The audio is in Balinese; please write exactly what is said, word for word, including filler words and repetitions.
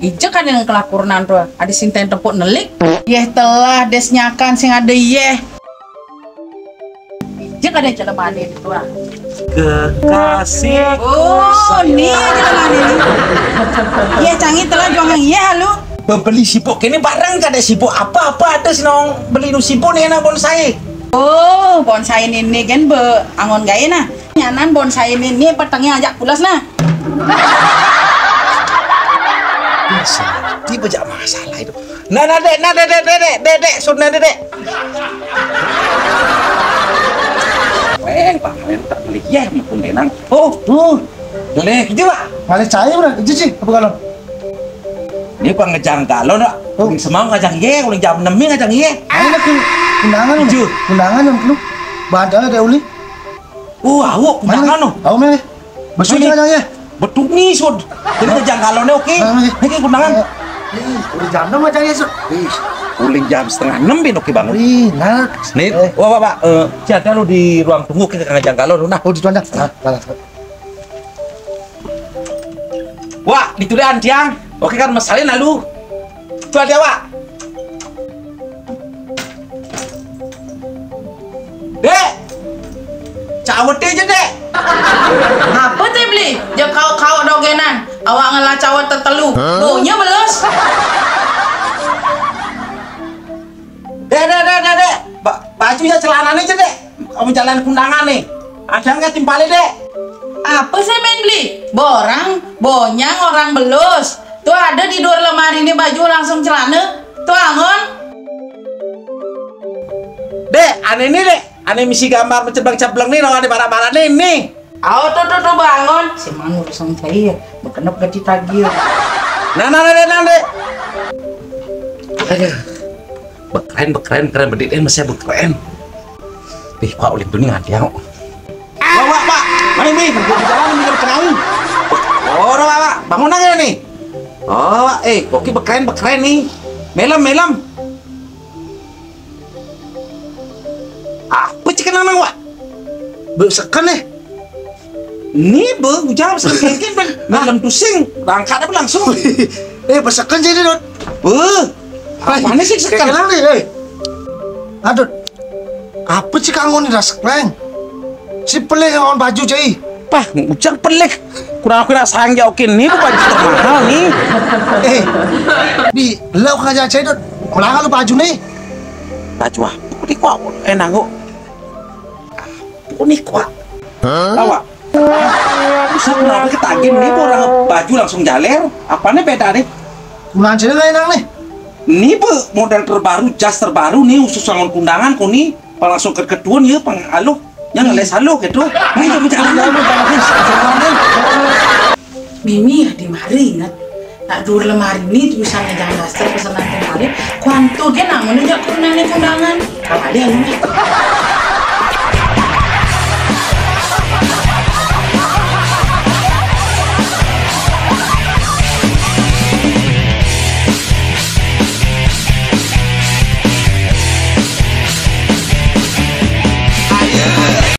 Ijek ada yang kelakuran tuh, ada sing tempuk nelik. Yeh telah des nyakan sing ada yeh. Ijek ada jelema ane tuh. Kekasih. Oh, ni jelema ane. Yeh canggih telah juangan yeh lu. Beli sipuk kene bareng kada sipuk apa-apa ada senong beli nu sipuk nih anak bonsai. Oh, bonsai ini kan be angon gae nah. Nyanan bonsai ini petengnya ajak pulas nah. Tiba jak masalah itu. Nah, nah, dek, nah, dek, dek, dek, dek, dek, dek, sun, nah, dek, dek. Weh, Bang, weh, tak boleh ya, ni pun tenang. Oh, oh, boleh gitu, Pak. Boleh cai, bro, itu sih, apa kalau? Ini pang ngejang galon, Pak. Oh. Uling semang ngajang ye, uling jam enam ngajang ye. Ayo, nak, undangan, Jujur. Undangan, nak, lu. Bahan jalan ada uli. Wah, awak mana? Mana? Tahu mana? Besok mana? Jangan ya. Betul ni sud. Jadi kerja kalau ni okey. Mana ni? Ni ke kundangan. Eh, eh, udah jam enam aja ya, Sud. Ih, uling jam setengah enam bin okey bangun. Ih, nak. Ni, eh. Wah, wah, wah. Eh, jadi lu di ruang tunggu kita kerja kalau lu nah. Oh, di tuan dah. Nah, nah, nah. Wah, ditulis antiang. Okey kan masalin lalu. Tuan dia, Wak. Dek! Cawet aja, Dek! Ngapa teh beli? Jek kau-kau dogenan. Awak ngelah cawet tetelu. Hah? Baunya belus. Dek, dek, dek, dek, dek. Ba baju ya celana nih, Dek. Kamu jalan kundangan nih. Ada nggak timpalnya, Dek? Apa sih main beli? Borang, bonyang, orang belus. Tuh ada di luar lemari ini baju langsung celana. Tuh angon. Dek, aneh nih, Dek. Aneh misi gambar menceblang-cebleng nih, dong ada barang-barang nih, nih. Ayo tuh, tuh, tuh bangun. Si Manu langsung cair. Bekenep gaji tagih. Nah, nah, nah, nah, nah, Dek. Aduh. Bekeren, bekeren, keren bedit, eh, masih bekeren. Ih, Pak, ulit tuh nih ngantiang. Wah, wah, Pak. Mari, mari, berjalan, mari, berjalan. Oh, udah, Pak, Pak. Bangun aja nih. Oh, eh, oke, bekeren, bekeren nih. Melem, melem. Apa cik kenang nang, Wak? Besekan, eh. Ni be, ujar besekan kengken, ben. Nah, dalam tusing, berangkat apa langsung? Eh, besekan jadi, Dot. Be, apa nih sih sekan? Kenang nih, eh. Aduh, apa cik kangon ni dah sekleng? Si pelih yang on baju cai. Pah, ujang pelih. Kurang aku nak sanjau kin ni, aku baju termahal ni. Eh, di, lau kerja cai, Dot. Melanggar lu baju ni. Baju apa ni kuat? Eh, nanggu. Apa ni kuat? Hah? Awak. Bisa kenapa kita agin ni orang baju langsung jaler? Apa ni beda ni? Kurang cai lah enang ni. Ni be model terbaru, jas terbaru ni khusus lawan kundangan ko ni. Pang langsung ke ketuan ya, pang aluh. Yang les aluh gitu. Ni dia bicara aluh, bicara aluh. Mimi ya di mari ingat. Nak dua lemari ni tulisannya jangan daster pesanan kemarin. Kuantu dia namanya jak kundangan kundangan. Apa dia lu?